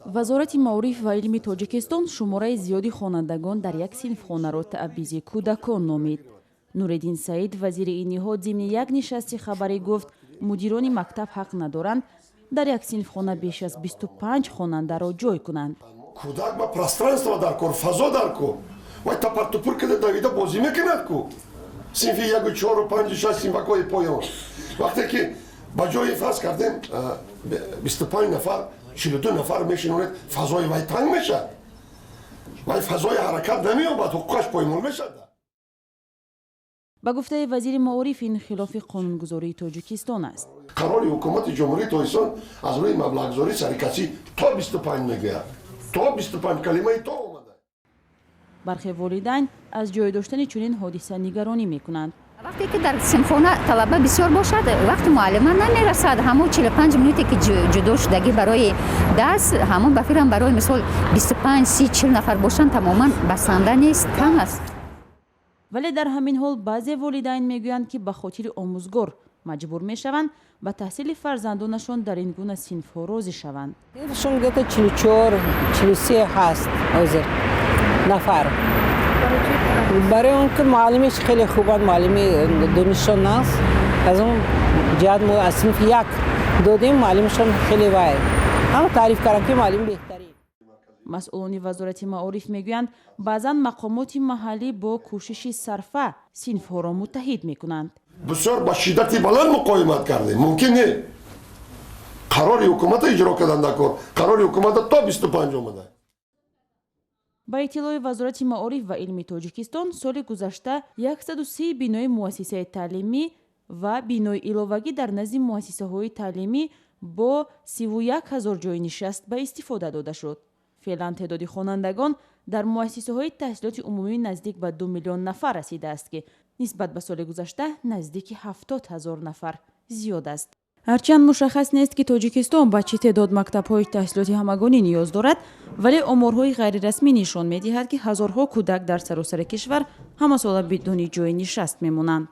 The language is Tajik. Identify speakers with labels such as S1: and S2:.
S1: Вазорати маориф ва илми Тоҷикистон шумораи зиёди хонандагон дар як синфхонаро таъбизи кӯдакон номид. Нуриддин Саид, вазири ин ниҳод, зимни як нишасти хабарӣ гуфт, мудирони мактаб ҳақ надоранд дар як синфхона беш аз 25 хонандаро ҷой кунанд.
S2: Кӯдак ба пространство дар кор, фазо дар кор. Вай тапартупур када давида бозӣ мекунад ку. Синфи яку, чору, панҷу, шаш, синфакҳои поён, вақте ки ба ҷои, фарз кардем, 25 нафар, 42 нафар мешинонед, фазои вай танг мешавад, вай фазои ҳаракат намеёбад, ҳуқуқаш поймол мешавад.
S1: Ба гуфтаи вазири маориф, ин хилофи қонунгузории Тоҷикистон аст.
S2: Қарори ҳукумати Ҷумҳурии Тоҷикистон аз рӯи маблағгузорӣ сарикасӣ то 25 мегӯяд, то 25, калимаи то омада.
S1: Бархе волидайн аз ҷой доштани чунин ҳодиса нигаронӣ мекунанд.
S3: Вақте ки дар синфхона талаба бисёр бошад, вақти муаллима намерасад. Ҳамон 45 минуте ки ҷудо шудагӣ барои дарс, ҳамон ба фикрам, барои мисол 25, 30, 40 нафар бошанд, тамоман басанда нест, кам аст.
S1: Вале дар ҳамин ҳол баъзе волидайн мегӯянд, ки ба хотири омӯзгор маҷбур мешаванд ба таҳсили фарзандонашон дар ин гуна синфҳо розӣ шаванд.
S4: Шон где-то 44, 43 ҳаст ҳозир нафар, барои он ки муаллимиш хеле хубанд, муаллими донишшон аст. Аз он ҷиҳат мо аз синфи як додем. Муаллимашон хеле вай ҳама таъриф кардам, ки муаллим беҳтарин.
S1: Масъулони Вазорати маориф мегӯянд, баъзан мақомоти маҳаллӣ бо кӯшиши сарфа синфҳоро муттаҳид мекунанд.
S2: Бисёр ба шиддати баланд муқовимат кардем. Мумкин не, қарори ҳукумата иҷро кардан дар кор. Қарори ҳукумата то 25 омада.
S1: Ба иттилои Вазорати маориф ва илми Тоҷикистон, соли гузашта 130 бинои муассисаи таълимӣ ва бинои иловагӣ дар назди муассисаҳои таълимӣ бо 31 ҳазор ҷойи нишаст ба истифода дода шуд. Феълан теъдоди хонандагон дар муассисаҳои таҳсилоти умумӣ наздик ба 2 миллион нафар расидааст, ки нисбат ба соли гузашта наздики 70 ҳазор нафар зиёд аст. Ҳарчанд мушаххас нест, ки Тоҷикистон ба чӣ теъдод мактабҳои таҳсилоти ҳамагонӣ ниёз дорад, вале оморҳои ғайрирасмӣ нишон медиҳад, ки ҳазорҳо кӯдак дар саросари кишвар ҳамасола бидуни ҷойи нишаст мемонанд.